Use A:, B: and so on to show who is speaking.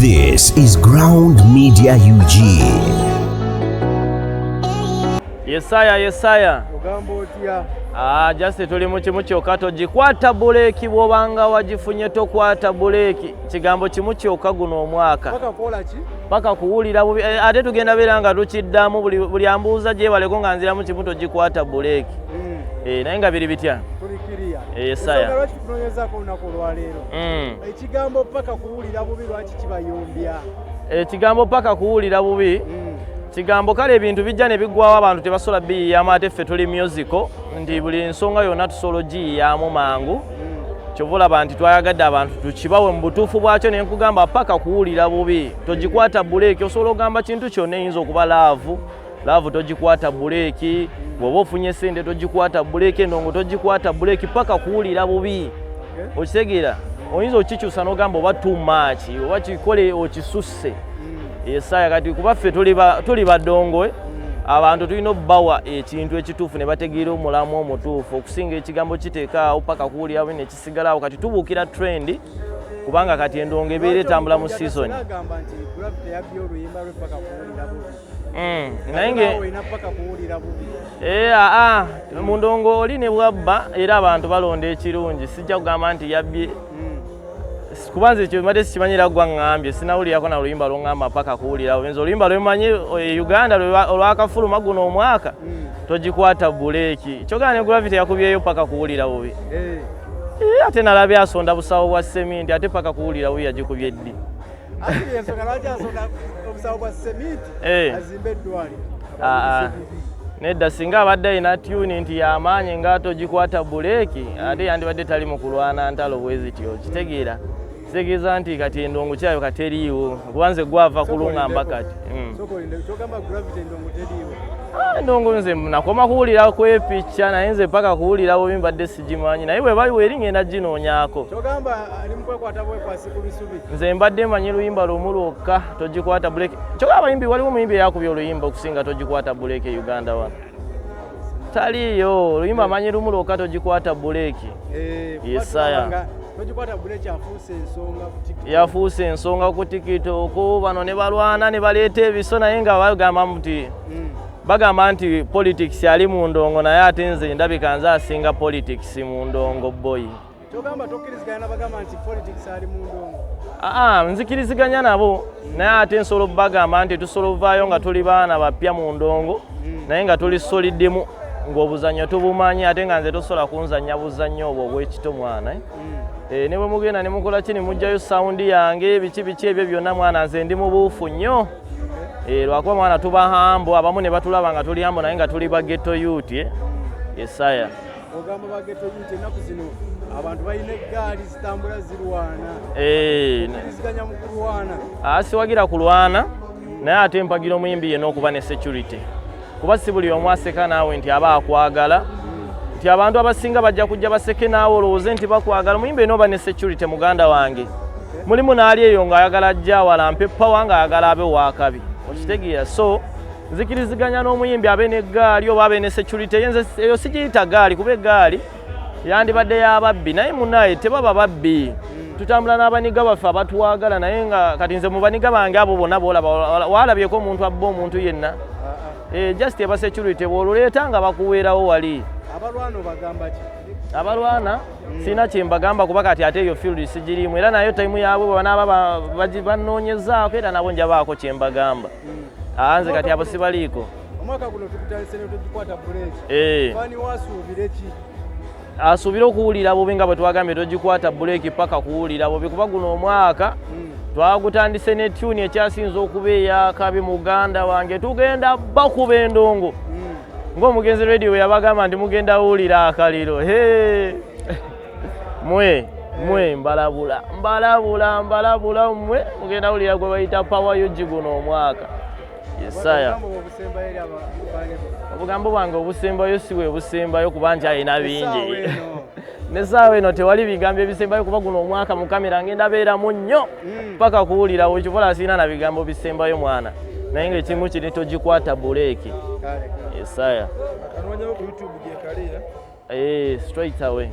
A: This is Ground Media UG.
B: Yesaya, Yesaya.
C: Ogamba otya?
B: Ah, just tuli mu kimu kyokka, togikwata buleeki. Bw'obanga wagifunye, tokwata buleeki. Kigambo kimu kyokka, guno omwaka
C: Paka kukola ki?
B: Paka kuwulira bubi. Ate tugenda beera nga tukiddamu buli ambuuza gyebaleko nga nziramu kimu, togikwata buleeki. Naye nga biri bitya?
C: Tuli kiriya.
B: Yesaya.
C: Ensonga lwaki tukunoonyezaako olunaku olwaleero, ekigambo "paka kuwulira bubi" lwaki kibayombya?
B: Ekigambo "paka kuwulira bubi" kigambo kale, ebintu bijja ne biggwawo, abantu tebasobola biyiyamu. Ate ffe tuli musical, nti buli nsonga yonna tusobola ogiyiyamu mangu. Kyova olaba nti twayagadde abantu tukibawe mu butuufu bwakyo. Ne nkugamba, paka kuwulira bubi, togikwata buleeki. Osobola ogamba kintu kyonna, eyinza okuba love. Love togikwata buleeki. Bw'oba ofunye sente, togikwata buleeki. Endongo togikwata buleeki, paka kuwulira bubi. Okitegeera? Oyinza okikyusa n'ogamba oba too much, oba kikole okisusse. Yesaya, kati kuba ffe tuli badongo, abantu tulina obbawa ekintu ekituufu ne bategeera omulamu omutuufu, okusinga ekigambo kiteekaawo "paka kuwulira bubi" nekisigalawo. Kati tubuukira trend, kubanga kati endongo ebeera etambula mu season.
C: Agamba nti Gravity yabbye oluyimba lwe "Paka Kuwulira Bubi".
B: Naye nge
C: Naawe olina "Paka Kuwulira Bubi".
B: Aa, mu ndongo oli ne bwabba, era abantu balonda ekirungi. Sijja kugamba nti yabbye, kuba nze ekyo mbadde sikimanyira. Gwa ŋŋambye, sinawulirako na luyimba lwoŋŋamba "Paka Kuwulira Bubi". Nze oluyimba lwemanyi e Uganda olwakafuluma guno omwaka, "Togikwata Buleeki". Kyogana ne Gravity yakubyeyo "Paka Kuwulira Bubi". Ate nalabye asonda busawo bwa seminti. Ate "Paka Kuwulira Bubi" yagikubye ddi?
C: Ate ensonga lwaki asonda obusawo bwa seminti, azimbe eddwaliro?
B: Ah, ah. Nedda, singa abadde alina tune nti yamaanyi nga "Togikwata Buleeki", ate yandibadde tali mu kulwana ntalo bwe zityo. Kitegeera, kitegeeza nti kati endongo kirabika teriiwo, kuba nze gwava kuluŋŋamba kati.
C: Sooka olinde, kyogamba Gravity endongo teriiwo?
B: Ah, endongo nze nakoma kuwulira kwepicca, naye nze "Paka Kuwulira Bubi" mbadde sigimanyi, naye bwe bali weri ngenda ginoonyaako.
C: Kyogamba ali mu kwekwata bwekwasi ku bisubi?
B: Nze mbadde manyi luyimba lumu lwokka, "Togikwata Buleeki". Kyokka abayimbi, waliwo omuyimbi eyakubye oluyimba okusinga "Togikwata Buleeki" e Uganda wano? Taliiyo. Oluyimba manyi lumu lwokka, "Togikwata Buleeki".
C: Kuba
B: Yesaya.
C: tulaba nga "Togikwata Buleeki" afuuse ensonga ku TikTok.
B: Yafuuse ensonga ku TikTok, bano ne balwana ne baleeta ebiso, naye nga bagamba nti bagamba nti politics ali mu ndongo, naye ate nze ndabika nze asinga politics mu ndongo, boy.
C: Kyogamba tokkiriziganya nabagamba nti politics ali mu ndongo?
B: Aa, nzikiriziganya nabo, naye ate nsobola okubagamba nti tusobola ovaayo nga tuli baana bapya mu ndongo, naye nga tuli solid mu ng'obuzannyo tubumanyi. Ate nga nze tosobola kunzannya buzannyo obwo obwekito, mwana, eh? Ne bwe mugenda ne mukola ki, ne muggyayo sound yange, biki biki ebyo byonna, mwana, nze ndi mubuufu nnyo. Lwakuba mwana tuba humble, abamu ne batulaba nga tuli humble, naye nga tuli ba ghetto youth, eh? Yesaya.
C: Ogamba ba ghetto youth, ennaku zino abantu balina eggaali zitambula zirwana. Okkiriziganya mu kulwana?
B: Siwagira kulwana, naye ate mpagira omuyimbi yenna okuba ne security, kuba si buli omu aseka naawe nti aba akwagala, nti abantu abasinga bajja kujja baseke naawe olowooze nti bakwagala. Omuyimbi yenna oba ne security, muganda wange. Mulimu n'ali eyo ng'ayagala ajja awala mpe power, ng'ayagala abe waakabi, okitegeera? So nzikiriziganya n'omuyimbi abe n'eggaali oba abe ne security. Ye nze eyo sigiyita gaali, kuba eggaali yandibadde y'ababbi, naye munaye tebaba babbi. Tutambula n'abaniga baffe abatwagala, naye nga kati nze mu baniga bange abo bonna boolaba, walabyeko omuntu abba omuntu yenna? Just eba security, bw'oluleeta nga bakuweerawo wali.
C: Abalwana obagamba ki?
B: Abalwana sirina kyembagamba, kuba kati ate eyo field sigirimu, era nayo time yaabwe bwe banaaba banoonyezaako, era nabo njabaako kyembagamba. Aa, nze kati abo sibaliiko.
C: Omwaka guno tukutandise ne "Togikwata Buleeki". Fan wasuubire ki?
B: Asuubire okuwulira bubi, nga bwe twagambye, "Togikwata buleeki", paka kuwulira bubi, kuba guno omwaka twagutandise ne tune ekyasinza okuba eyakabi. Muganda wange, tugenda bakuba endongo ng'omugenzi Radio bwe yabagamba nti mugenda wulira akaliro. He, mwe mwe mbalabula, mbalabula, mbalabula, mmwe mugenda wulira gwe bayita Power UG guno omwaka. Yesaya.
C: Obugambo bwe obusembayo eri abafaani bo?
B: Obugambo bwange obusembayo si bwe busembayo, kuba nkyalina bingi.
C: Essaawa eno.
B: Nesaawa eno tewali bigambo ebisembayo, kuba guno omwaka mu kamera ngenda beeramu nnyo paka kuwulira ekivola. Sirina na bigambo bisembayo, mwana, naye ngaekimu kiri, "Togikwata buleeki".
C: Kale, kale.
B: Yesaya.
D: Akanoonyawo ku YouTube gyekali, eh?
B: Straight away.